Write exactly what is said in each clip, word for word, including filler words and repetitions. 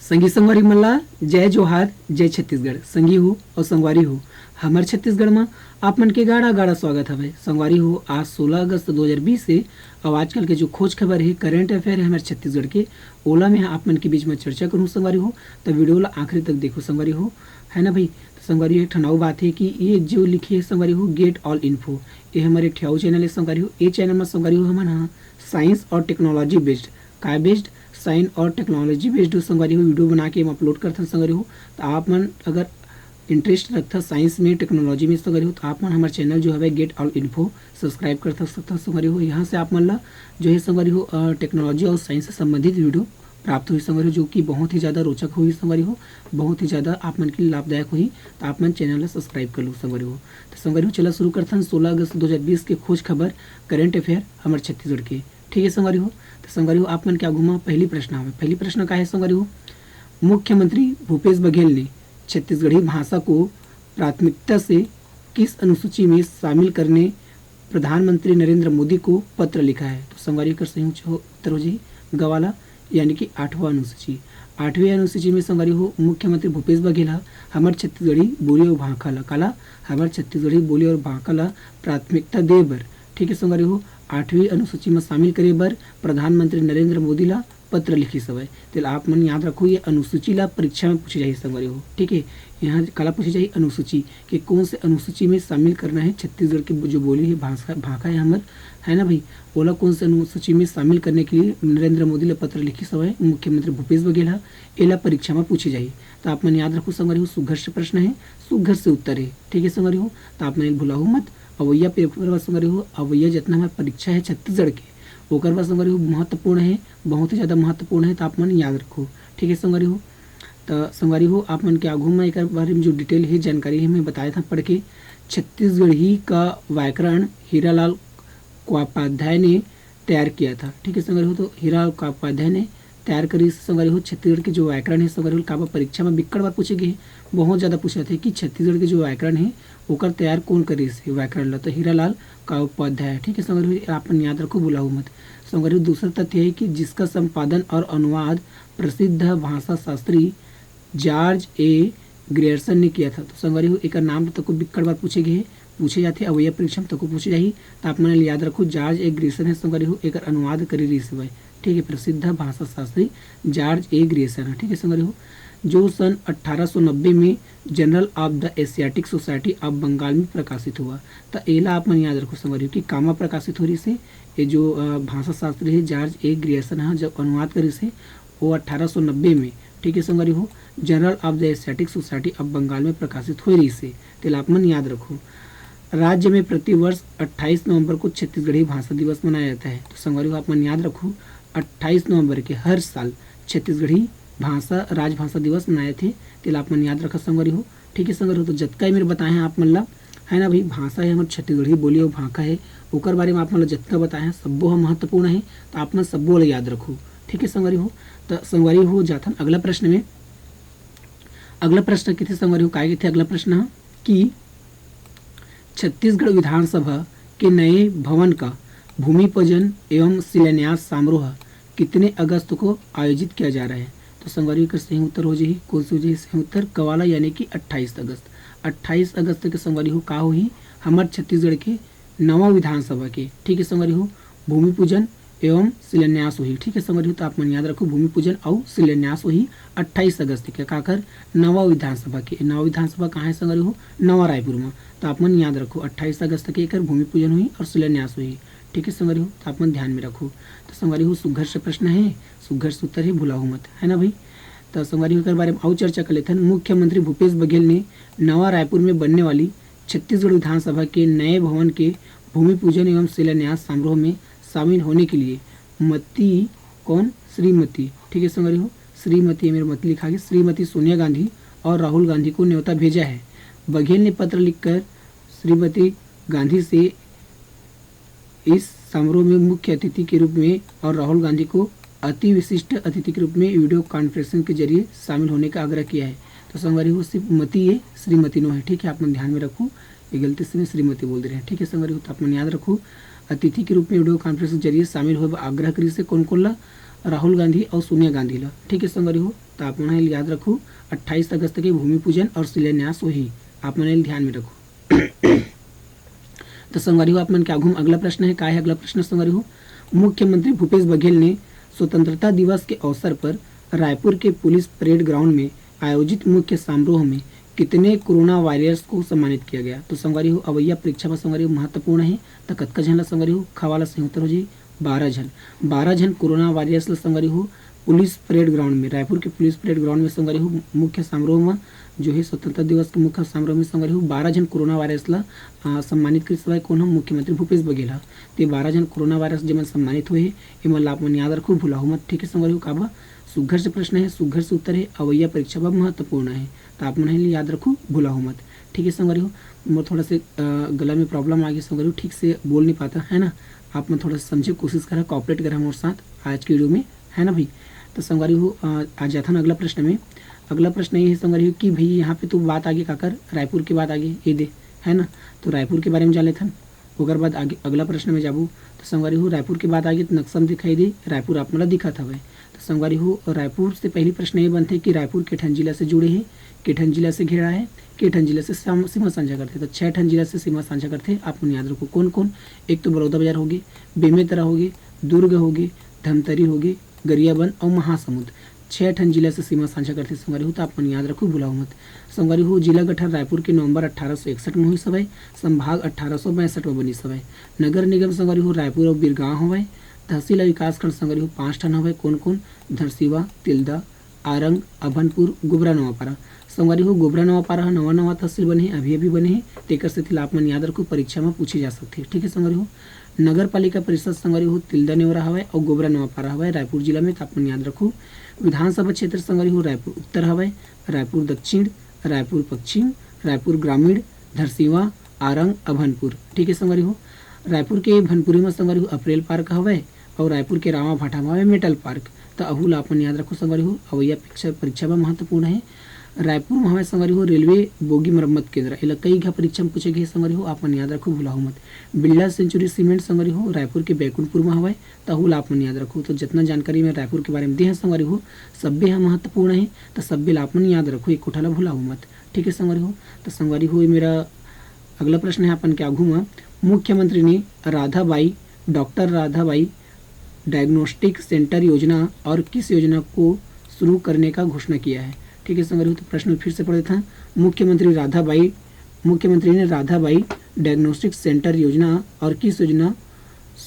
संगी संगवारी मन ला जय जोहार, जय छत्तीसगढ़। संगी हो अउ संगवारी हो, हमर छत्तीसगढ़ म आप मन के गाड़ा गाड़ा स्वागत हवय। संगवारी हो, आज सोलह अगस्त दो हज़ार बीस हे अउ आजकल के जो खोज खबर हे, करंट अफेयर हे हमर छत्तीसगढ़ के, ओला मैं आप मन के बीच म चर्चा करूँ संगवारी हो। त वीडियो ला आखिरी तक देखो संगवारी हो, है ना भाई। त संगवारी हो, एक ठन अउ बात हे कि ये जो लिखे हे संगवारी हो, गेट ऑल इन्फो, ये हमर एक ठे अउ चैनल हे संगवारी हो। ये चैनल म संगवारी हो हमन ह साइंस और टेक्नोलॉजी बेस्ड, काय बेस्ड, साइंस और टेक्नोलॉजी बेस्ड संगवारी हो वीडियो बना के हम अपलोड करथन संगवारी हो। त आप मन अगर इंटरेस्ट रखथा साइंस में, टेक्नोलॉजी में संगवारी हो, त आप मन हमर चैनल जो हवे गेट ऑल इन्फो सब्सक्राइब कर सकथव संगवारी हो। यहाँ से आप मन ला जो है संगवारी हो, अ, टेक्नोलॉजी और साइंस से संबंधित वीडियो प्राप्त होही संगवारी हो, जो कि बहुत ही ज़्यादा रोचक होही संगवारी हो, बहुत ही ज़्यादा आप मन के लिए लाभदायक होही। त आप मन चैनल ला सब्सक्राइब कर लू संगवारी हो। त संगवारी हो, चला शुरू करथन सोलह अगस्त दो हज़ार बीस के खोज खबर, करंट अफेयर हमर छत्तीसगढ़ के। ठीक है संगवारी हो, त संगवारी हो, आप मन के आगू म पहली प्रश्न हवे। पहली प्रश्न का है संगवारी हो, मुख्यमंत्री भूपेश बघेल ने छत्तीसगढ़ी भाषा को प्राथमिकता से किस अनुसूची में शामिल करने प्रधानमंत्री नरेंद्र मोदी को पत्र लिखा है? तो संगवारी हो, एकर सही हो-, उत्तर हो जाही ग वाला, यानी कि आठवां अनुसूची। आठवीं अनुसूची में संगवारी हो, मुख्यमंत्री भूपेश बघेल ह हमर छत्तीसगढ़ी बोली अउ भाखा ला, काला, हमर छत्तीसगढ़ी बोली अउ भाखा ला प्राथमिकता दे बर, ठीक है संगवारी हो, आठवीं अनुसूची में शामिल करे बर प्रधानमंत्री नरेंद्र मोदी ला पत्र लिखिस हवय। तेला आप मन याद रखो, ये अनुसूची ला परीक्षा में पूछे जाही संगवारी हो, ठीक है। यहाँ काला पूछे जाही, अनुसूची के कौन से अनुसूची में शामिल करना है छत्तीसगढ़ के जो बोली है, भाषा, भाखा है हमर, है ना भाई, ओला कौन से अनुसूची में शामिल करने के लिए नरेंद्र मोदी ला पत्र लिखिस हवय मुख्यमंत्री भूपेश बघेल ह, एला परीक्षा में पूछे जाही। त आप मन याद रखो संगवारी हो, सुघर से प्रश्न है, सुघर से उत्तर है, ठीक है संगवारी हो। त आप मन भुलाहू मत, अवैया पेपर बर संगवारी हो, अवैया जितना हमारे परीक्षा है छत्तीसगढ़ के, ओकर बर संगवारी हो महत्वपूर्ण है, बहुत ही ज़्यादा महत्वपूर्ण है, त आप मन याद रखो, ठीक है संगवारी हो। त संगवारी हो, आप मन के आगू में एकर बारे में जो डिटेल है, जानकारी है, मैं बताया था पढ़ के। छत्तीसगढ़ी का व्याकरण हीरालाल उपाध्याय ने तैयार किया था, ठीक है संगवारी हो। तो हीरालाल उपाध्याय ने तैयार करिस संगवारी हो। छत्तीसगढ़ के जो व्याकरण है संगवारी हो, काबर परीक्षा में बिक्कट बार पूछे गए हैं, बहुत ज़्यादा पूछा थे कि छत्तीसगढ़ के जो व्याकरण है ओकर तैयार कौन करिस है व्याकरण ला, तो हीरालाल उपाध्याय, ठीक है संगवारी हो, आप मन याद रखो, भुलाहू मत। संगवारी हो, दूसरा तथ्य है कि जिसका संपादन और अनुवाद प्रसिद्ध भाषा शास्त्री जॉर्ज ए ग्रियर्सन ने किया था। तो संगवारी हो, एकर नाम तो तको बिक्कट बार पूछे गए है, पूछे जाथे, अवैया परीक्षा में तको पूछे जाही। तो आप मन याद रखो, जॉर्ज ए ग्रियर्सन है संगवारी हो, एकर अनुवाद करे रहिस हवय, ठीक है, प्रसिद्ध भाषा शास्त्री जॉर्ज ए ग्रियर्सन है, ठीक है संगवारी हो, जो सन अठारह सौ नब्बे में Journal of the Asiatic Society of Bengal में प्रकाशित हुआ। तो एला आप मन याद रखो संगवारी हो कि कामा प्रकाशित हो रहिस हे, ये जो, अ, भाषा शास्त्री है जॉर्ज ए ग्रियर्सन हा जब अनुवाद करिस हे, वो अठारह सौ नब्बे में, ठीक है संगवारी हो, Journal of the Asiatic Society of Bengal में प्रकाशित हो रहिस हे, तेला आप मन याद रखो। राज्य में प्रतिवर्ष अट्ठाईस नवंबर को छत्तीसगढ़ी भाषा दिवस मनाया जाता है। तो संगवारी हो, आप मन याद रखो, अट्ठाईस नवंबर के हर साल छत्तीसगढ़ी भाषा, राजभाषा दिवस मनाए थे, तेला आप मन याद रखा संगवारी हो, ठीक है संगवारी हो। तो जतका ये मेरे बताए हैं आप मन ला, है ना भाई, भाषा है हमर छत्तीसगढ़ी बोली और भाखा है, ओकर बारे में आप मन ला जतका बताए हैं, सब्बो ह महत्वपूर्ण है, तो आप मन सब्बो ला याद रखो, ठीक है संगवारी हो। तो संगवारी हो, जाथन अगला प्रश्न में। अगला प्रश्न किथे संगवारी हो, काय किथे अगला प्रश्न ह कि छत्तीसगढ़ विधानसभा के नए भवन का भूमि पूजन एवं शिलान्यास समारोह कितने अगस्त को आयोजित किया जा रहा है? तो संगवारी हो, एकर सही उत्तर हो जाही, कौन सी हो जाही सही उत्तर? क वाला, यानी कि अट्ठाईस अगस्त। अट्ठाईस अगस्त के संगवारी हो का होही, हमर छत्तीसगढ़ के नवा विधानसभा के, ठीक है संगवारी हो, भूमि पूजन एवं शिलान्यास होही, ठीक है संगवारी हो। तो आप मन याद रखो, भूमि पूजन अउ शिलान्यास होही अट्ठाईस अगस्त के, काकर? नवा विधानसभा के। नवा विधानसभा कहाँ है संगवारी हो? नवा रायपुर में। तो आप मन याद रखो, अट्ठाईस अगस्त के एकर भूमि पूजन होही और शिलान्यास होही, ठीक है संगवारी हो, तो आप मन ध्यान में रखो। तो संगवारी हो, सुघर से प्रश्न है, सुघर से उत्तर है, भुलाहू मत, है ना भाई। तो संगवारी हो, एकर बारे में अउ चर्चा कर लेथन। मुख्यमंत्री भूपेश बघेल ने नवा रायपुर में बनने वाली छत्तीसगढ़ विधानसभा के नए भवन के भूमि पूजन एवं शिलान्यास समारोह में शामिल होने के लिए मती, कौन? श्रीमती, ठीक है संगवारी हो, श्रीमती, ये मेरे मती लिखा गया, श्रीमती सोनिया गांधी और राहुल गांधी को न्योता भेजा है। बघेल ने पत्र लिखकर श्रीमती गांधी से इस समारोह में मुख्य अतिथि के रूप में और राहुल गांधी को अति विशिष्ट अतिथि के रूप में वीडियो कॉन्फ्रेंसिंग के जरिए शामिल होने का आग्रह किया है। तो संगवारी हो, सिर्फ मती ये श्रीमती नो है, ठीक है, आप मन ध्यान में रखो, ये गलती से मैं श्रीमती बोल दे रहे हैं, ठीक है संगवारी हो। तो आप मन याद रखो, अतिथि के रूप में वीडियो कॉन्फ्रेंस के जरिए शामिल होए बर आग्रह करिस हे कौन कौन ला? राहुल गांधी और सोनिया गांधी ला, ठीक है संगवारी हो। तो आप मन याद रखू, अट्ठाईस अगस्त के भूमि पूजन और शिलान्यास होही, आप मन ध्यान में रखू। तो संगवारी हो, आप मन के आगू में अगला प्रश्न है। का है अगला प्रश्न संगवारी हो? मुख्यमंत्री भूपेश बघेल ने स्वतंत्रता दिवस के अवसर पर रायपुर के पुलिस परेड ग्राउंड में आयोजित मुख्य समारोह में कितने कोरोना वॉरियर्स को सम्मानित किया गया? तो संगवारी हो, अवैया परीक्षा में संगवारी हो महत्वपूर्ण है। तो कतका झन ला संगवारी हो? ख वाला सही उत्तर हो जाही बारह झन। बारह झन कोरोना वॉरियर्स ला संगवारी हो पुलिस परेड ग्राउंड में, रायपुर के पुलिस परेड ग्राउंड में संगवारी हो मुख्य समारोह में, जो है स्वतंत्रता दिवस के मुख्य समारोह में संगवारी हो बारह झन कोरोना वॉरियर्स ला, आ, सम्मानित करिस हवय। कौन ह? मुख्यमंत्री भूपेश बघेल ह। ते बारह झन कोरोना वॉरियर्स जेमन सम्मानित हुए हे, एमन ला आप मन याद रखू, भुलाहू मत। ठीक है संगवारी हो, काबर सुघर से प्रश्न है, सुघर से उत्तर है, अवैया परीक्षा बर महत्वपूर्ण है, तो आप मन हे याद रखू, भुलाहू मत। ठीक है संगवारी हो, मोर थोड़ा से, अ, गला में प्रॉब्लम आ गई संगवारी हो, ठीक से बोल नहीं पाता है ना। आप मन थोड़ा सा समझे कोशिश करा, कोऑपरेट करा मोर साथ आज के वीडियो में, है ना भाई? तो संगवारी हो, अ, आज जाथन अगला प्रश्न में। अगला प्रश्न ये है संगवारी हो कि भाई यहाँ पे तो बात आगे काकर, रायपुर की बात आगे ये दे, है ना? तो रायपुर के बारे में जान लेथन। ओकर बाद आगे अगला प्रश्न में जाबू, तो संगवारी हो, रायपुर के बात आगे तो नक्शा में दिखाई दे, रायपुर आप मन ला दिखत हवय। तो संगवारी हो, रायपुर से पहली प्रश्न ये बनथे कि रायपुर के ठन जिला से जुड़े हे, के ठन जिला से घेरा हे, के ठन जिला से साम-, सीमा साझा करथे। तो छह ठन जिला से सीमा साझा करथे, आप मन याद रखो कौन कौन। एक तो बलौदाबाजार होगे, बेमेतरा होगे, दुर्ग होगे, धमतरी होगे, गरियाबंद और महासमुंद। छह ठन जिला से सीमा साझा करथे संगवारी हो, तो आप मन याद रखो, भुलाओ मत। संगवारी हो, जिला गठन रायपुर के नवंबर अट्ठारह सौ इकसठ में होइस हवय, संभाग अट्ठारह सौ बासठ में बनिस हवय। नगर निगम संगवारी हो, रायपुर और बीरगांव हवय। तहसील और विकासखंड संगवारी हो पाँच ठन हवय, कौन कौन? धरसीवा, तिल्दा, आरंग, अभनपुर, गोबरा नवापारा। संगवारी हो, गोबरा नवापारा ह नवा नवा तहसील बने हे, अभी अभी बने हे, तेकर सेती ला आप मन याद रखो, परीक्षा में पूछे जा सकथे। ठीक है संगवारी हो, नगर पालिका परिषद संगवारी हो तिल्दा नेवरा हवय और गोबरा नवापारा हवय रायपुर जिला में, तो आप मन याद रखो। विधानसभा क्षेत्र संगवारी हो रायपुर उत्तर हवय, रायपुर दक्षिण, रायपुर पश्चिम, रायपुर ग्रामीण, धरसीवा, आरंग, अभनपुर। ठीक है संगवारी हो, रायपुर के भनपुरी में संगवारी हो अप्रैल पार्क हवय और रायपुर के रामा भाटा में हवय मेटल पार्क। तो अहू ला अपन याद रखो संगवारी हो, अवैया परीक्षा, परीक्षा में महत्वपूर्ण है। रायपुर में हवय संगवारी हो रेलवे बोगी मरम्मत केंद्र, एला कई घा परीक्षा में पूछे गए संगवारी हो, आप मन याद रखो, भुलाहू मत। बिरला सेंचुरी सीमेंट संगवारी हो रायपुर के बैकुंठपुर में हवय, तो अहू ला आप मन याद रखो। तो जितना जानकारी मैं रायपुर के बारे में दे हंव संगवारी हो, सब्बे ह महत्वपूर्ण है, तो सब्बे ला आप मन याद रखो, एक कोठा ला भुलाहू मत। ठीक है संगवारी हो, तो संगवारी हो, ये मेरा अगला प्रश्न है अपन के आगू में, मुख्यमंत्री ने Radhabai, doctor Radhabai diagnostic centre योजना और किस योजना को शुरू करने का घोषणा किया है? ठीक है संगवारी हो, तो प्रश्न फिर से पढ़ देता हूँ। मुख्यमंत्री राधाबाई, मुख्यमंत्री ने राधाबाई डायग्नोस्टिक सेंटर योजना और किस योजना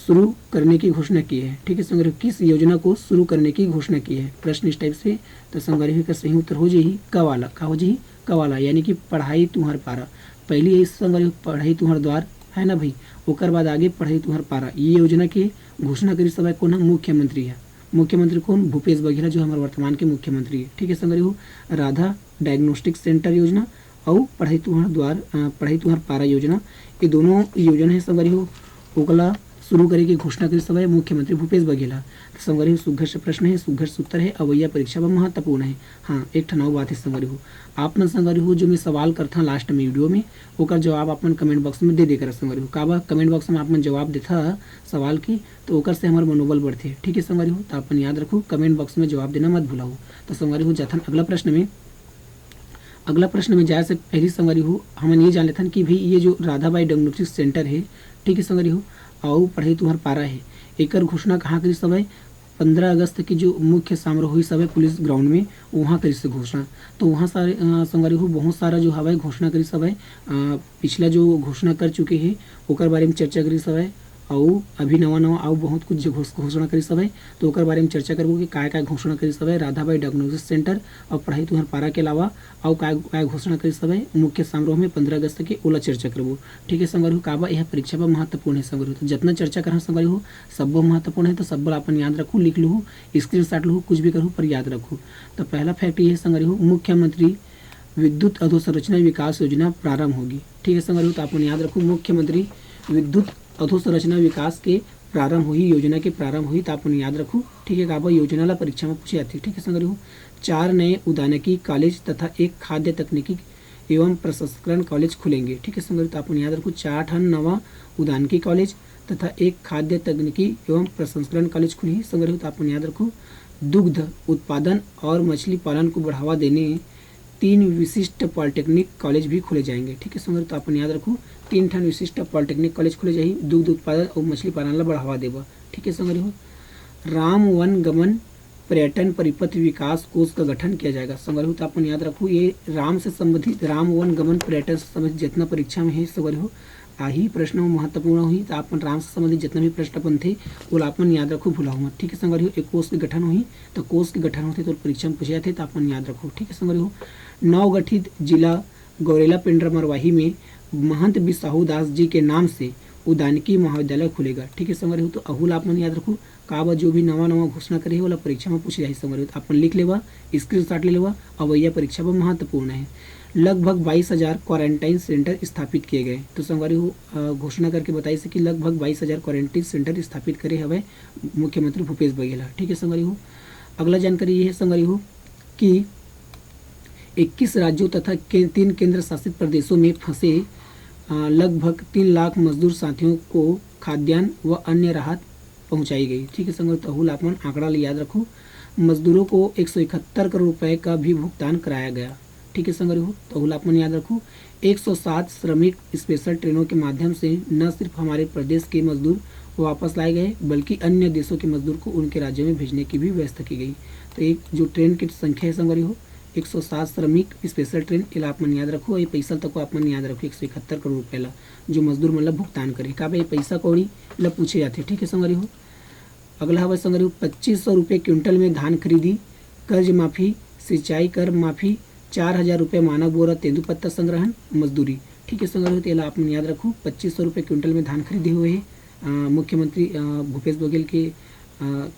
शुरू करने की घोषणा की है? ठीक है संगवारी हो, किस योजना को शुरू करने की घोषणा की है? प्रश्न इस टाइप से। तो संगवारी हो, एकर सही उत्तर हो जाही क वाला। का हो जाही? क वाला, यानी कि पढ़ई तुंहर पारा। पहली है संगवारी हो, पढ़ई तुंहर द्वार, है ना भाई? ओकर बाद आगे पढ़ई तुंहर पारा, ये योजना के घोषणा करिस हवय कौन ह? मुख्यमंत्री ह। मुख्यमंत्री कौन? भूपेश बघेल, जो हमर वर्तमान के मुख्यमंत्री है। ठीक है संगवारी हो, राधा डायग्नोस्टिक सेंटर योजना अउ पढ़ई तुंहर द्वार, अ, पढ़ई तुंहर पारा योजना, ये दोनों योजना है संगवारी हो, ओकला शुरू करे के घोषणा करिस हवय मुख्यमंत्री भूपेश बघेल ह। तो संगवारी हो, सुघर से प्रश्न है, सुघर से उत्तर है, अवैया परीक्षा बर महत्वपूर्ण है। हाँ, एक ठन अउ बात है संगवारी हो, आप मन संगवारी हो, जो मैं सवाल करथा लास्ट में वीडियो में, ओकर जवाब आप मन कमेंट बॉक्स में दे दे करा संगवारी हो। काबर कमेंट बॉक्स में आप मन जवाब देथा सवाल के, तो ओकर से हमर मनोबल बढ़थे। ठीक है संगवारी हो, तो आप मन याद रखो, कमेंट बॉक्स में जवाब देना मत भुलाओ। तो संगवारी हो, जाथन अगला प्रश्न में। अगला प्रश्न में जाए से पहली संगवारी हो, हमन ये जान लेथन कि भाई, ये जो राधाबाई डायग्नोस्टिक सेंटर है, ठीक है संगवारी हो, अउ पढ़ई तुंहर पारा है, एकर घोषणा कहाँ करिस हवय? पंद्रह अगस्त के जो मुख्य समारोह होइस हवय पुलिस ग्राउंड में, वहाँ करिस घोषणा। तो वहाँ सारे, अ, संगवारी हो, बहुत सारा जो हवय घोषणा करिस हवय, अ, पिछला जो घोषणा कर चुके हे, ओकर बारे में चर्चा करिस हवय, अउ अभी नवा नवा अउ बहुत कुछ जो घोष-, घोषणा करिस हवय, तो ओकर बारे में चर्चा करबो कि काय काय घोषणा करिस हवय राधाबाई डायग्नोसिस सेंटर अउ पढ़ई तुंहर पारा के अलावा अउ काय काय घोषणा करिस हवय मुख्य समारोह में पंद्रह अगस्त के, ओला चर्चा करबो। ठीक है संगवारी हो, काबर यह परीक्षा बर महत्वपूर्ण है संगवारी हो। तो जितना चर्चा करहा संगवारी हो, सब्बो महत्वपूर्ण है, तो सब्बो ला अपन याद रखू, लिख लूहू, स्क्रीनशॉट लूहू, कुछ भी करू पर याद रखू। तो पहला फैक्ट ये है संगवारी हो, मुख्यमंत्री विद्युत अधोसंरचना विकास योजना प्रारंभ होगी। ठीक है संगवारी हो, तो आप मन याद रखू, मुख्यमंत्री विद्युत अधोसंरचना विकास के प्रारंभ होही, योजना के प्रारंभ होही, तो आप मन याद रखू। ठीक है, काबर योजना ला परीक्षा में पूछे जाथे। ठीक है संगवारी हो, चार नए उद्यानिकी कॉलेज तथा एक खाद्य तकनीकी एवं प्रसंस्करण कॉलेज खुलेंगे। ठीक है संगवारी हो, तो आप मन याद रखू, चार ठन नवा उद्यानिकी कॉलेज तथा एक खाद्य तकनीकी एवं प्रसंस्करण कॉलेज खुलही। संगवारी हो, तो आप मन याद रखू, दुग्ध उत्पादन और मछली पालन को बढ़ावा देने तीन विशिष्ट पॉलिटेक्निक कॉलेज भी खोले जाएंगे। ठीक है संगवारी हो, तो अपन याद रखू, तीन ठन विशिष्ट पॉलिटेक्निक कॉलेज खोले जाही दुग्ध उत्पादन और मछली पालन ला बढ़ावा देबर। ठीक है संगवारी हो, राम वन गमन पर्यटन परिपथ विकास कोष का गठन किया जाएगा। संगवारी हो, तो अपन याद रखू, ये राम से संबंधित, राम वन गमन पर्यटन से संबंधित जितना परीक्षा में है संगवारी हो, आही प्रश्न महत्वपूर्ण होही, तो अपन राम से संबंधित जितना भी प्रश्न बनथे, ओला अपन याद रखू, भुलाहू मत। ठीक है संगवारी हो, एक कोष के गठन होही, तो कोष के गठन होथे तो परीक्षा में पूछे जाथे, तो अपन याद रखू। ठीक है संगवारी हो, नवगठित जिला गौरेला पेंड्रा मरवाही में महंत बिसाहू दास जी के नाम से उदानकी महाविद्यालय खुलेगा। ठीक है संगवारी हो, तो अहू ला अपन याद रखू, काबर जो भी नवा नवा घोषणा करे हे, ओला परीक्षा में पूछे जाही संगवारी हो। तो अपन लिख लेवा, स्क्रीनशॉट ले लेवा, अवैया परीक्षा बर महत्वपूर्ण है। लगभग बाईस हजार क्वारंटाइन सेंटर स्थापित किए गए। तो संगवारी हो, अ, घोषणा करके बताइस कि लगभग बाईस हजार क्वारंटाइन सेंटर स्थापित करे हवय मुख्यमंत्री भूपेश बघेल ह। ठीक है संगवारी हो, अगला जानकारी ये है संगवारी हो कि इक्कीस राज्यों तथा के-, तीन केंद्र शासित प्रदेशों में फंसे, अ, लगभग तीन लाख मजदूर साथियों को खाद्यान्न व अन्य राहत पहुंचाई गई। ठीक है संगवारी हो, तो अहू ला अपन आंकड़ा ला याद रखू। मजदूरों को एक सौ इकहत्तर करोड़ रुपए का भी भुगतान कराया गया। ठीक है संगवारी हो, तो अहू ला अपन याद रखू। एक सौ सात श्रमिक स्पेशल ट्रेनों के माध्यम से न सिर्फ हमारे प्रदेश के मजदूर वापस लाए गए, बल्कि अन्य देशों के मजदूर को उनके राज्यों में भेजने की भी व्यवस्था की गई। तो एक जो ट्रेन की संख्या है संगवारी हो, एक सौ सात श्रमिक स्पेशल ट्रेन, एला आप मन याद रखो। ये पैसा तक आप मन याद रखो, एक सौ इकहत्तर करोड़ रुपए ला जो मजदूर मन ला भुगतान करे। काबर ये पैसा कौड़ी ला पूछे जाथे। ठीक है संगवारी हो, अगला हवय संगवारी हो, पच्चीस सौ रुपये क्विंटल में धान खरीदी, कर्ज माफी, सिंचाई कर माफी, चार हजार रुपये मानक बोरा तेंदूपत्ता संग्रहण, मजदूरी। ठीक है संगवारी हो, तो एला आप मन याद रखू, पच्चीस सौ रुपये क्विंटल में धान खरीदे हुए है, अ, मुख्यमंत्री, अ, भूपेश बघेल के, अ,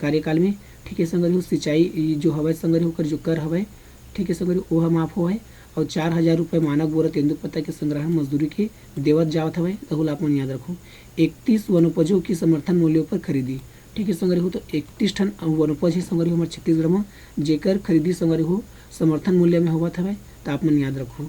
कार्यकाल में। ठीक है संगवारी हो, सिंचाई जो हवय संगवारी हो, ओकर जो कर हवय, ठीक है संगवारी हो, ओह माफ होवय। और चार हजार रुपये मानक बोरा तेंदूपत्ता के संग्रहण मजदूरी के देवत जावत हवय, तहू ला आप मन याद रखू। इकतीस वनोपजों की समर्थन मूल्यों पर खरीदी। ठीक है संगवारी हो, तो इकतीस ठन वनोपज है संगवारी हो हमर छत्तीसगढ़ में, जेकर खरीदी संगवारी हो समर्थन मूल्य में होवत हवय, तो आप मन याद रखू।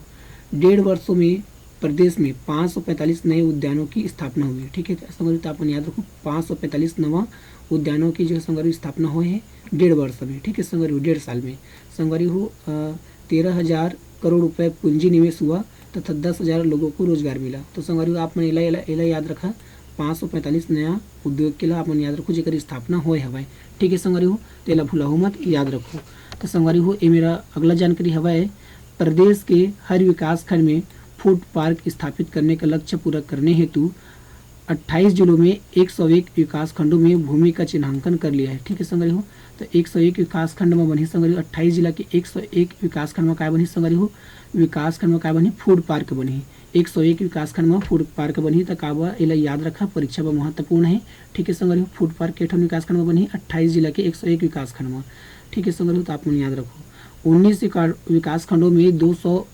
डेढ़ वर्षों में प्रदेश में पाँच सौ पैंतालीस नए उद्यानों की स्थापना हुई। ठीक है संगवारी, तो आप मन याद रखू, पाँच सौ पैंतालीस नवा उद्यानों की जो है संगवारी स्थापना हुई है डेढ़ वर्ष में। ठीक है संगवारी हो, डेढ़ साल में संगवारी हो, अ, तेरह हजार करोड़ रुपए पूंजी निवेश हुआ तथा दस हजार लोगों को रोजगार मिला। तो संगवारी हो, आप मन एला, एला, एला याद रखा, पाँच सौ पैंतालीस नया उद्योग के ला आप मन याद रखो, जेकर स्थापना होए हवय। ठीक है संगवारी हो, तो एला भुलाहू मत, याद रखो। तो संगवारी हो, ये मेरा अगला जानकारी हवय, प्रदेश के हर विकास खंड में फूड पार्क स्थापित करने का लक्ष्य पूरा करने हेतु अट्ठाईस जिलों में एक सौ एक विकास खंडों में भूमि का चिन्हांकन कर लिया है। ठीक है संगवारी हो, तो एक सौ एक विकास खंड में बनही संगवारी हो, अट्ठाईस जिला के एक सौ एक विकास खंड में काय बनही संगवारी हो, विकास खंड में काय बनही, फूड पार्क बनही। एक सौ एक विकास खंड में फूड पार्क बनही, त काबर एला याद रखा, परीक्षा बर महत्वपूर्ण है। ठीक है संगवारी हो, फूड पार्क के ठन विकास खंड में बनही, अट्ठाईस जिला के एक सौ एक विकास खंड में। ठीक है संगवारी हो, तो आप मन याद रखो, उन्नीस विका-, विकास खंडों में दो सौ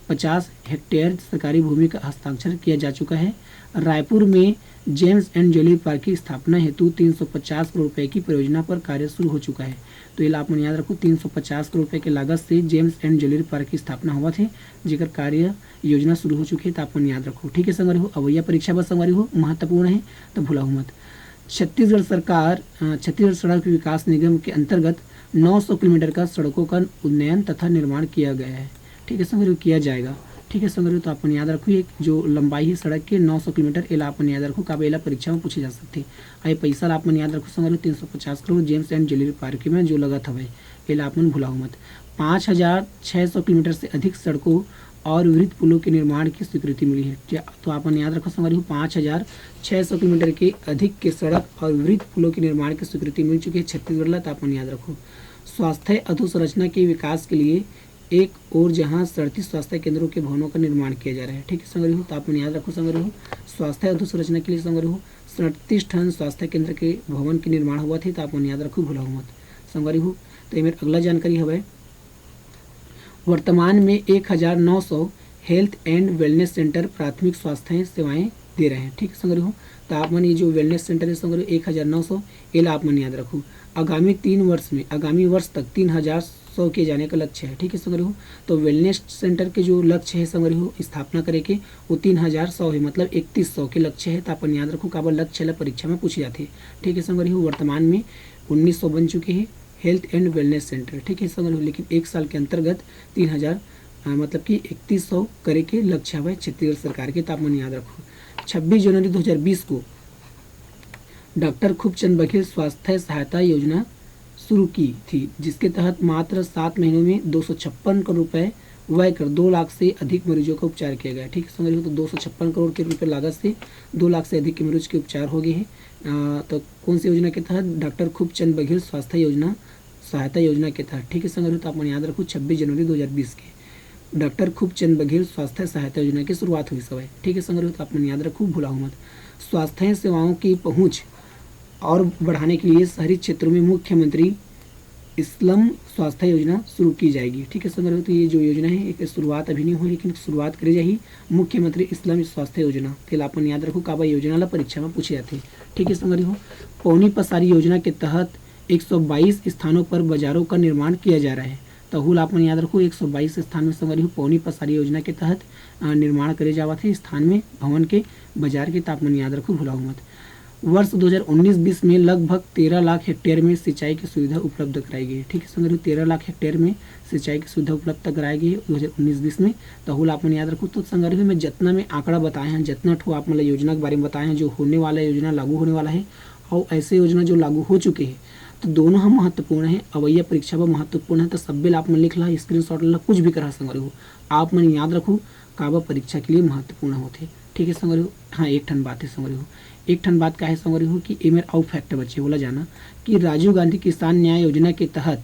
पचास हेक्टेयर सरकारी भूमि का हस्ताक्षर किया जा चुका है। रायपुर में जेम्स एंड ज्वेलरी पार्क की स्थापना हेतु तीन सौ पचास करोड़ रुपए की परियोजना पर कार्य शुरू हो चुका है। तो ये ला आप मन याद रखो, तीन सौ पचास करोड़ रुपए के लागत से जेम्स एंड ज्वेलरी पार्क की स्थापना होवत हे, जेकर कार्य योजना शुरू हो चुकी है, तो आप मन याद रखो। ठीक है संगवारी हो, अवैया परीक्षा बर संगवारी हो महत्वपूर्ण है, तो भुलाहू मत। छत्तीसगढ़ सरकार, अ, छत्तीसगढ़ सड़क विकास निगम के अंतर्गत नौ सौ किलोमीटर का सड़कों का उन्नयन तथा निर्माण किया गया है। ठीक है संगवारी हो, किया जाएगा। ठीक है संगवारी हो, तो आप मन याद रखो, ये जो लंबाई है सड़क के नौ सौ किलोमीटर, एला आप मन याद रखो, काबर एला परीक्षा में पूछे जा सकथे। आ ये पैसा ला आप मन याद रखो संगवारी हो, तीन सौ पचास crore James and jewellery park में जो लगत हवय, एला आप मन भुलाहू मत। पाँच हजार छः सौ किलोमीटर से अधिक सड़कों और वृहद पुलों के निर्माण की स्वीकृति मिली है। क्या, तो आप मन याद रखो संगवारी हो, पाँच हजार छः सौ किलोमीटर के अधिक के सड़क और वृहद पुलों के निर्माण की स्वीकृति मिल चुकी है छत्तीसगढ़ ला, तो आप मन याद रखो। स्वास्थ्य अधोसंरचना के विकास के लिए एक ओर जहां सड़तीस स्वास्थ्य केंद्रों के भवनों का निर्माण किया जा रहा है। ठीक है संगवारी हो, तो आप मन याद रखो संगवारी हो, स्वास्थ्य अधोसंरचना के लिए संगवारी हो, सड़तीस ठन स्वास्थ्य केंद्र के भवन के निर्माण होवत हे, तो आप मन याद रखो, भुलाहू मत संगवारी हो। तो ये मेर अगला जानकारी हवय, वर्तमान में एक हजार नौ सौ health and wellness centre प्राथमिक स्वास्थ्य सेवाएं दे रहे हैं। ठीक है संगवारी हो, तो आप मन ये जो wellness centre है संगवारी हो, एक हजार नौ सौ, एला आप मन याद रखो। आगामी तीन वर्ष में, आगामी वर्ष तक तीन हजार सौ के जाने का लक्ष्य है। ठीक है संगवारी हो, तो wellness centre के जो लक्ष्य है संगवारी हो स्थापना करे के, वो तीन हजार सौ है, मतलब इकतीस सौ के लक्ष्य है। तो आप मन याद रखो, काबर लक्ष्य ला परीक्षा में पूछे जाथे। ठीक है संगवारी हो, वर्तमान में उन्नीस सौ बन चुके हैं, हेल्थ एंड वेलनेस सेंटर, ठीक है संगवारी हो। लेकिन एक साल के अंतर्गत तीन हजार, अ, मतलब कि इकतीस सौ करे के लक्ष्य हवय छत्तीसगढ़ सरकार के, त आप मन याद रखो। छब्बीस जनवरी दो हज़ार बीस को डॉक्टर खूबचंद बघेल स्वास्थ्य सहायता योजना शुरू की थी, जिसके तहत मात्र सात महीनों में दो सौ छप्पन करोड़ रुपए व्यय कर दो लाख से अधिक मरीजों का उपचार किया गया। ठीक है संगवारी हो, तो दो सौ छप्पन करोड़ के रुपए लागत से दो लाख से अधिक के मरीज के उपचार हो गए हैं। अ, तो कौन सी योजना के तहत? डॉक्टर खूबचंद बघेल स्वास्थ्य योजना, सहायता योजना के तहत। ठीक है संगवारी हो, तो आप मन याद रखो, छब्बीस जनवरी दो हज़ार बीस के डॉक्टर खूबचंद बघेल स्वास्थ्य सहायता योजना की शुरुआत हुई सवय। ठीक है संगवारी हो, तो आप मन याद रखो, भुलाओ मत। स्वास्थ्य सेवाओं की पहुंच और बढ़ाने के लिए शहरी क्षेत्रों में मुख्यमंत्री स्लम स्वास्थ्य योजना शुरू की जाएगी। ठीक है संगवारी हो, तो ये जो योजना है, एक शुरुआत अभी नहीं हुई, लेकिन शुरुआत करी जाही मुख्यमंत्री स्लम स्वास्थ्य योजना। तेला अपन याद रखो, काबर योजना ला परीक्षा में पूछे जाथे। ठीक है संगवारी हो, पौनी पसारी योजना के तहत एक सौ बाईस स्थानों पर बाजारों का निर्माण किया जा रहा है। तहू ला अपन याद रखो, एक सौ बाईस स्थान में संगवारी हो पौनी पसारी योजना के तहत, अ, निर्माण करे जावत है स्थान में भवन के, बाजार के, त आप मन याद रखो, भुलाओ मत। वर्ष दो हज़ार उन्नीस बीस में लगभग तेरह लाख हेक्टेयर में सिंचाई की सुविधा उपलब्ध कराई गई है। ठीक है संगवारी हो, तेरह लाख हेक्टेयर में सिंचाई की सुविधा उपलब्ध कराई गई है दो हज़ार उन्नीस बीस में। तहू ला आप मन याद रखो। तो संगवारी हो, मैं जितना मैं आंकड़ा बताए हैं, जितना ठो आप मन ला योजना के बारे में बताए हैं, जो होने वाला योजना लागू होने वाला है, और ऐसे योजना जो लागू हो चुके हैं, तो दोनों ह महत्वपूर्ण है, अवैया परीक्षा बर महत्वपूर्ण है। तो सब्बे ला आप मन लिख ला, स्क्रीनशॉट ला, कुछ भी करा संगवारी हो, आप मन याद रखो, काबर परीक्षा के लिए महत्वपूर्ण होथे। ठीक है संगवारी हो, हाँ, एक ठन बात है संगवारी हो, एक ठन बात का है संगवारी हो कि ए मेर अउ फैक्ट बचे, ओला जाना कि राजीव गांधी किसान न्याय योजना के तहत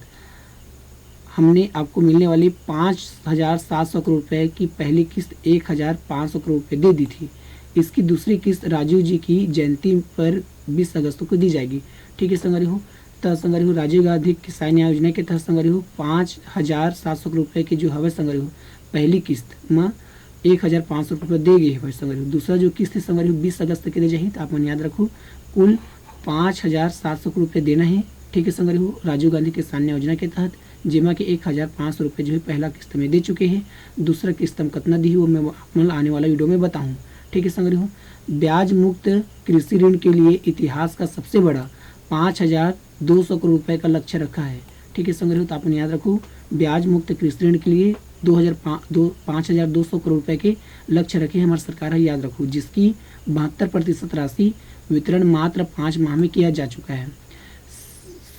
हमने आपको मिलने वाली पाँच हज़ार सात सौ करोड़ रुपए की पहली किस्त एक हज़ार पाँच सौ करोड़ रुपए दे दी थी। इसकी दूसरी किस्त राजीव जी की जयंती पर बीस अगस्त को दी जाएगी। ठीक है संगवारी हो, त संगवारी हो, राजीव गांधी किसान न्याय योजना के तहत संगवारी हो पाँच हज़ार सात सौ करोड़ रुपए के जो हवय संगवारी हो पहली किस्त म एक हज़ार पाँच सौ रुपए दे गए हवय संगवारी हो। दूसरा जो किस्त है संगवारी हो बीस अगस्त के दे जाही, त आप मन याद रखो, कुल पाँच हज़ार सात सौ करोड़ रुपए देना है। ठीक है संगवारी हो, राजीव गांधी किसान न्याय योजना के तहत, जेमा के एक हज़ार पाँच सौ रुपए जो है पहला किस्त में दे चुके हैं, दूसरा किस्त में कतना दी वो मैं आप मन ला आने वाला वीडियो में बताऊँ। ठीक है संगवारी हो, ब्याज मुक्त कृषि ऋण के लिए इतिहास का सबसे बड़ा पाँच हज़ार दो सौ करोड़ रुपए का लक्ष्य रखा है। ठीक है संगवारी हो, तो आप मन याद रखो, ब्याज मुक्त कृषि ऋण के लिए दो हज़ार पाँच, दो, पाँच हज़ार दो सौ करोड़ रुपए के लक्ष्य रखे हमारी सरकार है, याद रखो, जिसकी बहत्तर प्रतिशत राशि वितरण मात्र पाँच माह में किया जा चुका है।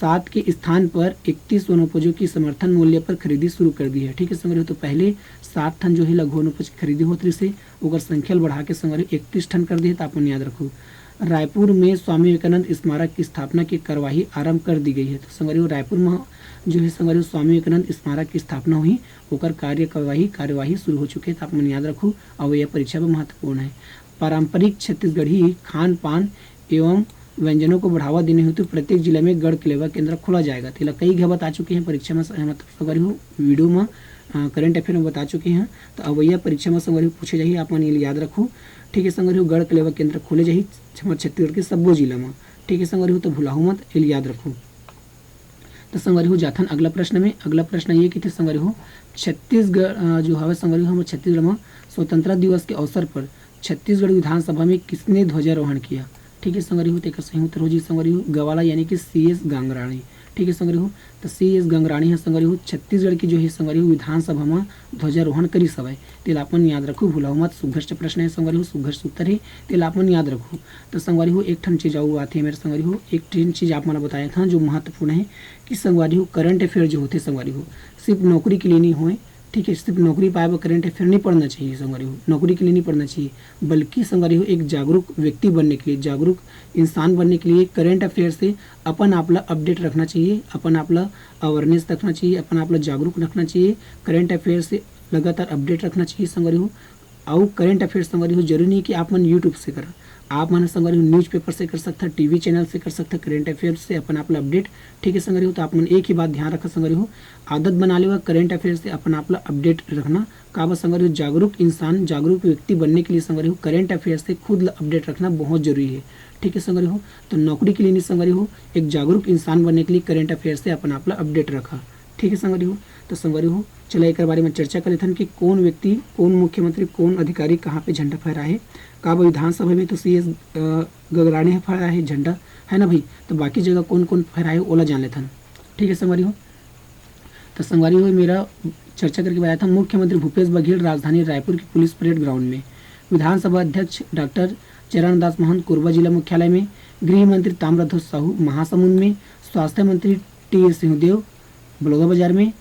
सात के स्थान पर इकतीस वनोपजों की समर्थन मूल्य पर खरीदी शुरू कर दी है। ठीक है संगवारी हो, तो पहले सात ठन जो है लघु वनोपज की खरीदी होत रहिस हे, ओकर संख्या ल बढ़ा के संगवारी हो इकतीस ठन कर दिए, तो आप मन याद रखो। रायपुर में स्वामी विवेकानंद स्मारक की स्थापना की कार्यवाही आरंभ कर दी गई है। तो संगवारी हो रायपुर में जो है संगवारी हो स्वामी विवेकानंद स्मारक की स्थापना हुई, ओकर कार्य कार्यवाही कार्यवाही शुरू हो चुके हे, तो आप मन याद रखो, अवैया परीक्षा बर महत्वपूर्ण है। पारंपरिक छत्तीसगढ़ी खान पान एवं व्यंजनों को बढ़ावा देने हेतु प्रत्येक जिला में गढ़ कलेवा केंद्र खोला जाएगा। तेला कई घा बता चुके हैं परीक्षा में, मतलब संगवारी हो वीडियो में, अ, करंट अफेयर में बता चुके हैं। तो अवैया परीक्षा में संगवारी हो पूछे जाही, आप मन ये याद रखो। ठीक है संगवारी हो, गढ़ कलेवा केंद्र खोले जाही हमर छत्तीसगढ़ के सब्बो जिला में। ठीक है संगवारी हो, तो भुलाहू मत, ये याद रखो। तो संगवारी हो जाथन अगला प्रश्न में। अगला प्रश्न ये कि थे संगवारी हो, छत्तीसगढ़, अ, जो हवे संगवारी हो, हमर छत्तीसगढ़ में स्वतंत्रता दिवस के अवसर पर छत्तीसगढ़ विधानसभा में किसने ध्वजारोहण किया? ठीक है संगवारी हो, तेकर सही उत्तर हो जी संगवारी हो गवाला यानी कि सी एस गंगराणी। ठीक है संगवारी हो, तो सी एस गंगराणी है संगवारी हो छत्तीसगढ़ की जो है संगवारी हो विधानसभा में ध्वजारोहण करिस हवय। तेला अपन याद रखो, भुलाओ मत, सुघर से प्रश्न है संगवारी हो, सुघर से उत्तर है, तेला अपन याद रखो। तो संगवारी हो एक ठन चीज अउ आथे मेरे संगवारी हो, एक ठन चीज आप मन ला बताए था जो महत्वपूर्ण है कि संगवारी हो करंट अफेयर जो होते संगवारी हो सिर्फ नौकरी के लिए नहीं होए, ठीक है, सिर्फ नौकरी पाए बर करंट अफेयर नहीं पढ़ना चाहिए संगवारी हो, नौकरी के लिए नहीं पढ़ना चाहिए, बल्कि संगवारी हो एक जागरूक व्यक्ति बनने के लिए, जागरूक इंसान बनने के लिए करंट अफेयर से अपन आप ला अपडेट रखना चाहिए, अपन आप ला अवेयरनेस रखना चाहिए, अपन आप ला जागरूक रखना चाहिए, करंट अफेयर से लगातार अपडेट रखना चाहिए संगवारी हो। अउ करंट अफेयर संगवारी हो जरूरी नहीं कि आप मन यूट्यूब से करा, आप मन संगवारी हो न्यूज़पेपर से कर सकथा, टीवी चैनल से कर सकथा, करंट अफेयर से अपन आप ला अपडेट। ठीक है संगवारी हो, तो आप मन एक ही बात ध्यान रखा संगवारी हो, आदत बना लेवा करंट अफेयर से अपन आप ला अपडेट रखना। काबर संगवारी हो, जागरूक इंसान, जागरूक व्यक्ति बनने के लिए संगवारी हो करंट अफेयर से खुद ला अपडेट रखना बहुत जरूरी है। ठीक है संगवारी हो, तो नौकरी के लिए नहीं संगवारी हो, एक जागरूक इंसान बनने के लिए करंट अफेयर से अपन आप ला अपडेट रखा। ठीक है संगवारी हो, तो संगवारी हो चला एकर बारे में चर्चा कर लेथन कि कौन व्यक्ति, कौन मुख्यमंत्री, कौन अधिकारी कहाँ पे झंडा फहराए हे। काबर विधानसभा में तो सी एस गगराणी ह फहराए हे झंडा, है ना भाई? तो बाकी जगह कौन कौन फहराए हे ओला जान लेथन। ठीक है संगवारी हो, तो संगवारी हो, मेरा चर्चा करके बताया था मुख्यमंत्री भूपेश बघेल राजधानी रायपुर की पुलिस परेड ग्राउंड में, विधानसभा अध्यक्ष डॉक्टर चरण दास महंत कोरबा जिला मुख्यालय में, गृह मंत्री ताम्रध्वज साहू महासमुंद में, स्वास्थ्य मंत्री टी एस सिंहदेव बलौदाबाजार में,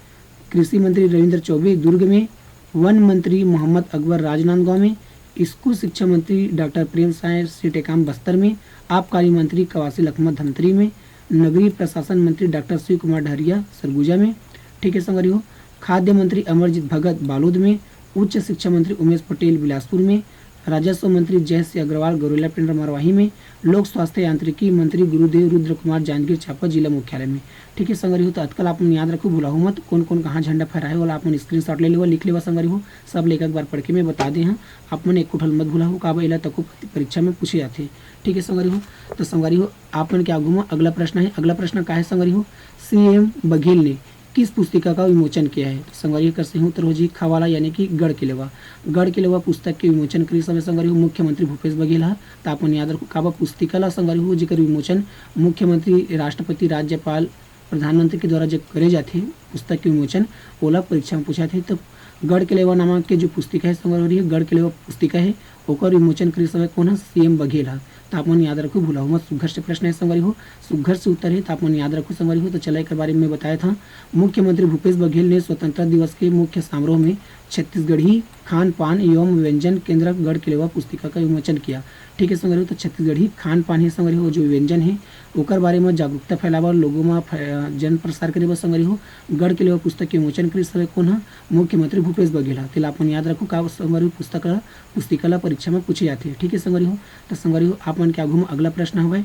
कृषि मंत्री रविंद्र चौबे दुर्ग में, वन मंत्री मोहम्मद अकबर राजनांदगांव में, स्कूल शिक्षा मंत्री डॉक्टर प्रेम साय सिंह टेकाम बस्तर में, आबकारी मंत्री कवासी लखमा धमतरी में, नगरीय प्रशासन मंत्री डॉक्टर शिव कुमार डहरिया सरगुजा में, ठीक है संगवारी हो, खाद्य मंत्री अमरजीत भगत बालोद में, उच्च शिक्षा मंत्री उमेश पटेल बिलासपुर में, राजस्व मंत्री जय सिंह अग्रवाल गौरेला पेंड्रा मरवाही में, लोक स्वास्थ्य यांत्रिकी मंत्री गुरुदेव रुद्र कुमार जांजगीर चांपा जिला मुख्यालय में। ठीक है संगवारी हो, तो अतका ला आप मन याद रखो, भुलाहू मत, कौन कौन कहाँ झंडा फहराए वाला आप मन स्क्रीनशॉट ले लेवा, लिख लेवा संगवारी हो, सब ले एक बार पढ़ के मैं बता दे हाँ, आप मन एक ठन मत भुलाहू, काबर एला तको परीक्षा में पूछे जाथे। ठीक है संगवारी हो, तो संगवारी हो, आप मन के आगू में अगला प्रश्न है। अगला प्रश्न का है संगवारी हो, सीएम बघेल ने किस पुस्तिका का विमोचन किया है? तो संगवारी हो, एकर सही उत्तर हो जी ख वाला, यानी कि गढ़ के लेवा। गढ़ के लेवा पुस्तक के विमोचन करिस हवे संगवारी हो मुख्यमंत्री भूपेश बघेल हा। तो आप मन याद रखो, काबर पुस्तिका ला संगवारी हो, जेकर विमोचन मुख्यमंत्री, राष्ट्रपति, राज्यपाल, प्रधानमंत्री के द्वारा जब करे जाथे पुस्तक के विमोचन, ओला परीक्षा में पूछाथे। तो गढ़ के लेवा नामक के जो पुस्तिका है संगवारी हो, गढ़ के लेवा पुस्तिका है, ओकर विमोचन करिस हवे कोन ह? सीएम बघेल ह। त आप मन याद रखो, भुलाहू मत, सुघर से प्रश्न है संगवारी हो, सुघर से उत्तर है, त आप मन याद रखो संगवारी हो। तो चला, एकर बारे में बताया था, मुख्यमंत्री भूपेश बघेल ने स्वतंत्रता दिवस के मुख्य समारोह में छत्तीसगढ़ी खान पान एवं व्यंजन केंद्र गढ़ के लेवा पुस्तिका का विमोचन किया। ठीक है संगवारी हो, तो छत्तीसगढ़ी खान पान है संगवारी हो, जो व्यंजन है, ओकर बारे में जागरूकता फैलावा, लोगों में फै-, जन प्रसार करे बर संगवारी हो, गढ़ के लेवा पुस्तक के विमोचन करिस हवे कोन ह? मुख्यमंत्री भूपेश बघेल ह। तेला आप मन याद रखो, का संगवारी हो, पुस्तक ला, पुस्तिका ला परीक्षा में पूछे जाथे। ठीक है संगवारी हो, तो संगवारी हो, आप मन के आगू में अगला प्रश्न हवय,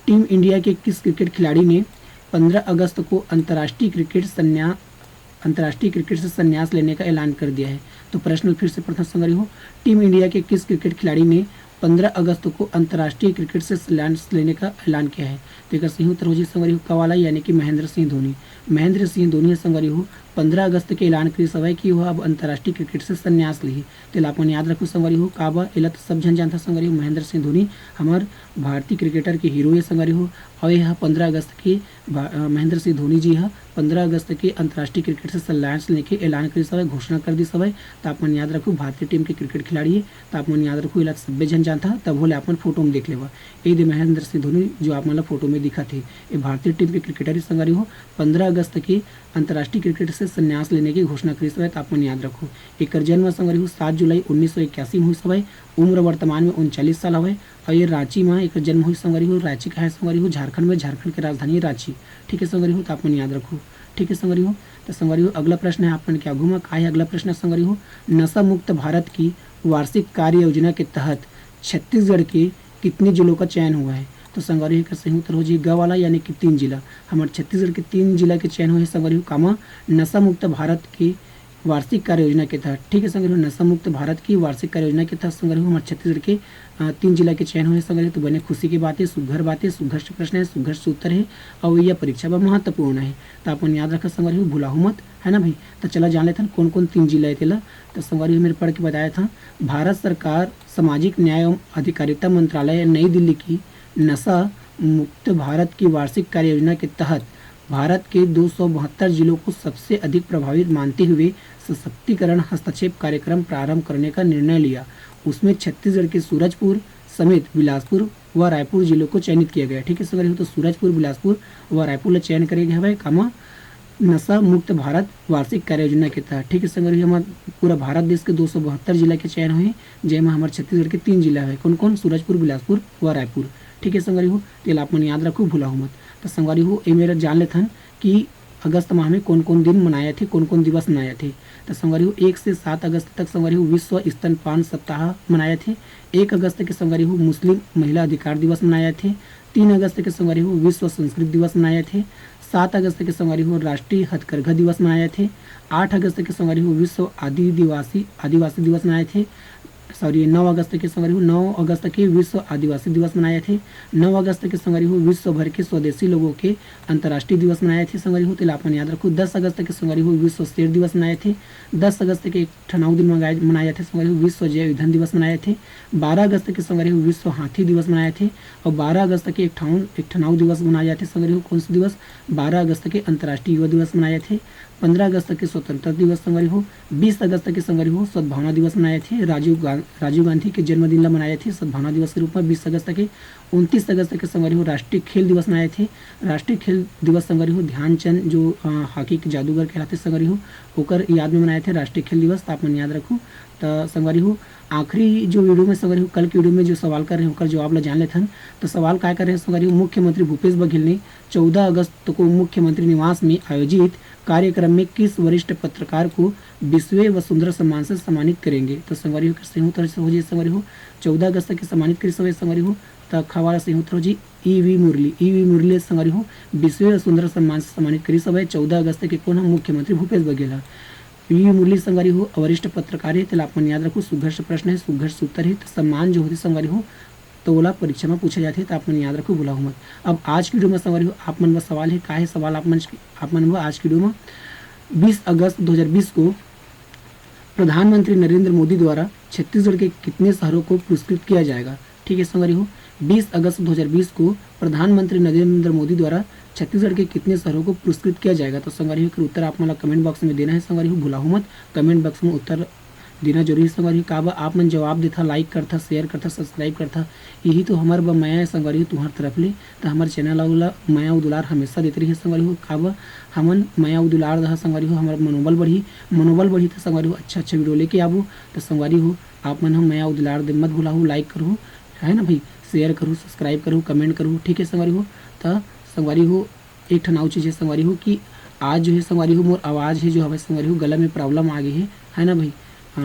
टीम इंडिया के किस क्रिकेट खिलाड़ी ने पंद्रह अगस्त को अंतर्राष्ट्रीय क्रिकेट संन्या-, अंतर्राष्ट्रीय क्रिकेट से संन्यास लेने का ऐलान कर दिया है? तो प्रश्न फिर से पढ़थन संगवारी हो, टीम इंडिया के किस क्रिकेट खिलाड़ी ने पंद्रह अगस्त को अंतर्राष्ट्रीय क्रिकेट से संन्यास लेने का ऐलान किया है? तो एकर सही उत्तर हो जी संगवारी हो क वाला, यानी कि महेंद्र सिंह धोनी। महेंद्र सिंह धोनी ह संगवारी हो पंद्रह अगस्त के ऐलान करिस हवय कि वह अब अंतर्राष्ट्रीय क्रिकेट से संन्यास लिही। तेला अपन याद रखो संगवारी हो, काबर एला तो सब झन जानथा संगवारी हो, महेंद्र सिंह धोनी हमर भारतीय क्रिकेटर के हीरो हे संगवारी हो। और यह पंद्रह अगस्त के भा-, अ, महेंद्र सिंह धोनी जी ह पंद्रह अगस्त के अंतर्राष्ट्रीय क्रिकेट से संन्यास लेके ऐलान करिस हवय, घोषणा कर दिस हवय। त आप मन याद रखो, भारतीय टीम के क्रिकेट खिलाड़ी हे, त आप मन याद रखो, एला सब्बे झन जानथा, तभो ले अपन फोटो में देख लेवा। ए दे महेंद्र सिंह धोनी, जो आप मन ला फोटो में दिखत हे, ए भारतीय टीम के क्रिकेटर हे संगवारी हो, पंद्रह अगस्त के अंतर्राष्ट्रीय क्रिकेट से संन्यास लेने के घोषणा करिस हवय, त आप मन याद रखो। एकर जन्म संगवारी हो सात जुलाई उन्नीस सौ इक्यासी में होइस हवय। उम्र वर्तमान में उनचालीस साल हवय। और ये रांची में एकर जन्म होइस संगवारी हो। रांची कहाँ हे संगवारी हो? झारखंड में, झारखंड के राजधानी हे रांची। ठीक है संगवारी हो, तो आप मन याद रखो। ठीक है संगवारी हो, तो संगवारी हो, अगला प्रश्न है आप मन के आगू में, का है अगला प्रश्न संगवारी हो? नशा मुक्त भारत की वार्षिक कार्य योजना के तहत छत्तीसगढ़ के कितने जिलों का चयन हुआ है? तो संगवारी हो, एकर सही उत्तर हो जी ग वाला, यानी कि तीन जिला। हमर छत्तीसगढ़ के तीन जिला के चयन हुए हैं संगवारी हो, कामा नशा मुक्त भारत की वार्षिक कार्य योजना के तहत। ठीक है संगवारी हो, नशा मुक्त भारत की वार्षिक कार्य योजना के तहत संगवारी हो, हमर छत्तीसगढ़ के, अ, तीन जिला के चयन हुए संगवारी हो। तो बने खुशी की बात है, सुघर बात है, सुघर से प्रश्न है, सुघर से उत्तर है, और यह परीक्षा बर महत्वपूर्ण है। तो आप मन याद रखा संगवारी हो, भुलाहू मत, है ना भाई? तो चला जान लेथन कौन कौन तीन जिला है तेला। तो संगवारी हो, मेरे पढ़ के बताया था, भारत सरकार सामाजिक न्याय एवं अधिकारिता मंत्रालय नई दिल्ली की नशा मुक्त भारत की वार्षिक कार्य योजना के तहत भारत के दो सौ बहत्तर जिलों को सबसे अधिक प्रभावित मानते हुए सशक्तिकरण हस्तक्षेप कार्यक्रम प्रारंभ करने का निर्णय लिया। उसमें छत्तीसगढ़ के सूरजपुर समेत बिलासपुर व रायपुर जिलों को चयनित किया गया। ठीक है संगवारी हो, तो सूरजपुर, बिलासपुर व रायपुर ला चयन करे गए हवय, कामा नशा मुक्त भारत वार्षिक कार्य योजना के तहत। ठीक है संगवारी हो, हमर पूरा भारत देश के दो सौ बहत्तर जिला के चयन होहे, जेमा हमर छत्तीसगढ़ के तीन जिला हवे। कौन कौन? सूरजपुर, बिलासपुर व रायपुर। ठीक है संगवारी हो, तेला आप मन याद रखो, भुलाहू मत। तो संगवारी हो, ए मेर जान लेथन कि अगस्त माह में कौन कौन दिन मनाए जाथे, कौन कौन दिवस मनाए जाथे। तो संगवारी हो, एक से सात अगस्त तक संगवारी हो विश्व स्तनपान सप्ताह मनाए जाथे। एक अगस्त के संगवारी हो मुस्लिम महिला अधिकार दिवस मनाए जाथे। तीन अगस्त के संगवारी हो विश्व संस्कृत दिवस मनाए जाथे। सात अगस्त के संगवारी हो राष्ट्रीय हथकरघा दिवस मनाए जाथे। आठ अगस्त के संगवारी हो विश्व आदिवासी, आदिवासी दिवस मनाए जाथे। सॉरी, नौ अगस्त के संगवारी हो, नौ अगस्त के विश्व आदिवासी दिवस मनाए जाथे। नौ अगस्त के संगवारी हो, विश्व भर के स्वदेशी लोगों के अंतर्राष्ट्रीय दिवस मनाए जाथे संगवारी हो, तेला अपन याद रखो। दस अगस्त के संगवारी हो, विश्व शेर दिवस मनाए जाथे। दस अगस्त के एक ठन अउ दिन मनाए जाथे संगवारी हो, विश्व जैव ईंधन दिवस मनाए जाथे। बारह अगस्त के संगवारी हो, विश्व हाथी दिवस मनाए जाथे। और बारह अगस्त के एक ठन एक ठन अउ दिवस मनाए जाथे संगवारी हो। कौन सा दिवस? बारह अगस्त के अंतर्राष्ट्रीय युवा दिवस मनाए जाथे। पंद्रह अगस्त के स्वतंत्रता दिवस संगवारी हो। बीस अगस्त के संगवारी हो, सद्भावना दिवस मनाए जाथे। राजीव गा-, राजीव गांधी के जन्मदिन ला मनाए जाथे सद्भावना दिवस के रूप में बीस अगस्त के। उनतीस अगस्त के संगवारी हो, राष्ट्रीय खेल दिवस मनाए जाथे। राष्ट्रीय खेल दिवस संगवारी हो, ध्यानचंद जो, अ, हॉकी के जादूगर कहलाथे संगवारी हो, ओकर याद में मनाए जाथे राष्ट्रीय खेल दिवस, त आप मन याद रखू। त संगवारी हो, आखिरी जो वीडियो में संगवारी हो, कल के वीडियो में जो सवाल करे रहेन, ओकर जवाब ला जान लेथन। त सवाल काय करे रहेन संगवारी हो, मुख्यमंत्री भूपेश बघेल ने चौदह अगस्त को मुख्यमंत्री निवास में आयोजित कार्यक्रम में किस वरिष्ठ पत्रकार को विश्व वसुंधरा सम्मान से सम्मानित करेंगे? त संगवारी हो, संयुक्त रूप से हो जाए संगवारी हो, चौदह अगस्त के सम्मानित करिस हवय संगवारी हो, त खवाला संयुक्त हो जी, ई वी मुरली, ई वी मुरली संगवारी हो, विश्व वसुंधरा सम्मान से सम्मानित करिस हवय चौदह अगस्त के कोन ह? मुख्यमंत्री भूपेश बघेल ह। ई वी मुरली संगवारी हो, वरिष्ठ पत्रकार हे, तेला आप मन याद रखू, सुघर से प्रश्न हे, सुघर से उत्तर हे, त सम्मान जो होथे संगवारी हो, त ओला परीक्षा में पूछे जाथे, त आप मन याद रखू, भुलाहू मत। अब आज की वीडियो में संगवारी हो, आप मन बर सवाल हे, का हे सवाल आप मन, आप मन बर आज की वीडियो में, बीस अगस्त दो हज़ार बीस को प्रधानमंत्री नरेंद्र मोदी द्वारा छत्तीसगढ़ के कितने शहरों को पुरस्कृत किया जाएगा? ठीक है संगवारी हो, बीस अगस्त दो हज़ार बीस को प्रधानमंत्री नरेंद्र मोदी द्वारा छत्तीसगढ़ के कितने शहरों को पुरस्कृत किया जाएगा? तो संगवारी हो, एकर उत्तर आप मन ला कमेंट बॉक्स में देना है संगवारी हो, भुलाहू मत। कमेंट बॉक्स में उत्तर देना जरूरी है संगवारी हो। काबर आप मन जवाब देथा, लाइक करथा, शेयर करथा, सब्सक्राइब करथा, यही तो हमर बर मया है संगवारी हो तुम्हार तरफ ले। त हमर चैनल ला मया अउ दुलार हमेशा देते रहिए संगवारी हो। काबर हमन मया अउ दुलार दहा संगवारी हो, हमर मनोबल बढ़ही, मनोबल बढ़ही त संगवारी हो अच्छा अच्छा वीडियो लेके आबो। त संगवारी हो, आप मन ह मया अउ दुलार दे मत भुलाहू, लाइक करहू, है ना भाई, शेयर करहू, सब्सक्राइब करहू, कमेंट करहू, ठीक है संगवारी हो। त संगवारी हो, एक ठन अउ चीज है संगवारी हो कि आज जो है संगवारी हो, मोर आवाज़ है जो हवे संगवारी हो, गला में प्रॉब्लम आ गई है, है ना भाई। अ,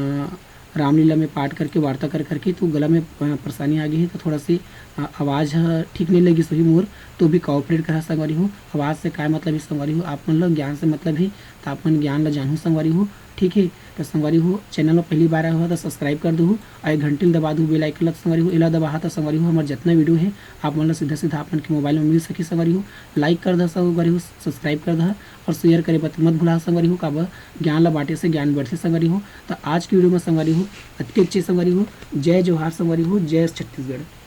रामलीला में पाठ करके, वार्ता कर करके तो गला में, अ, परेशानी आ गई है, तो थोड़ा से, अ, आवाज़ ह ठीक नहीं लगिस होही मोर, तो भी कोऑपरेट करा संगवारी हो। आवाज़ से काय मतलब है संगवारी हो, आप मन ल ज्ञान से मतलब है, तो आप मन ज्ञान ल जानहू संगवारी हो, ठीक है। तो संगवारी हो, चैनल में पहली बार आए हो तो सब्सक्राइब कर दो, और एक घंटी ल दबा दो, बेल आइकन ल संगवारी हो, एला दबाहा तो संगवारी हो, हमारे जितना वीडियो है आप मन ल सीधा सीधा आप मन के मोबाइल में मिल सके संगवारी हो। लाइक कर दहा संगवारी हो, सब्सक्राइब कर दहा और शेयर करे बर मत भुला संगवारी हो, काबर ज्ञान ला बांटे से ज्ञान बढ़थे संगवारी हो। तो आज की वीडियो में संगवारी हो, अतके अच्छे संगवारी हो, जय जोहार संगवारी हो, जय छत्तीसगढ़।